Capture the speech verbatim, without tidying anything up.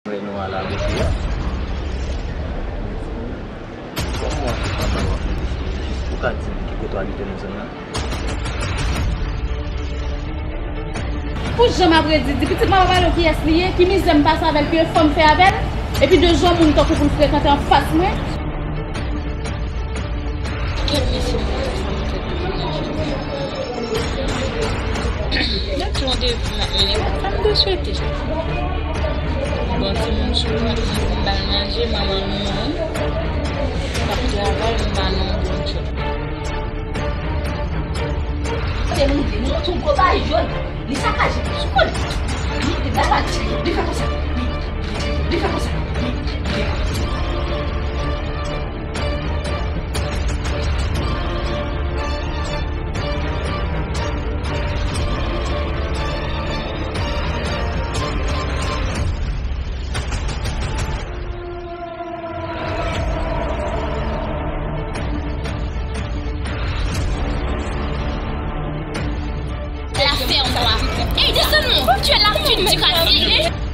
Mwen nou al abite a. Kòman w ap fè pandan w ap mete sou jis pou w ka di m ki kote w abite nan zòn nan? Pou jan m ap redi, di pitit mwen pa pale w kiyès li ye, ki mizè m pase avè l, ki efò m fè avè l, epi de jan moun tankou pou l frekante anfas mwen. Kèt mesye, mwen fè sa mwen fè pou mennaj mwen. Gad jan w te vin ap mennen, sa m te swete. Bon, timoun sou mwen, m ba l manje, manman l mouri. L ap travay, m ba l yon bon djòb. Kote nou ye? Nou montre yon gwo bagay jòn. Li sakaje. Sou kò li. Li, li fè konsa. Li, li fè konsa. Li, li fè konsa. La ferme-toi. Hey, desann non. Tu es la fille du quartier.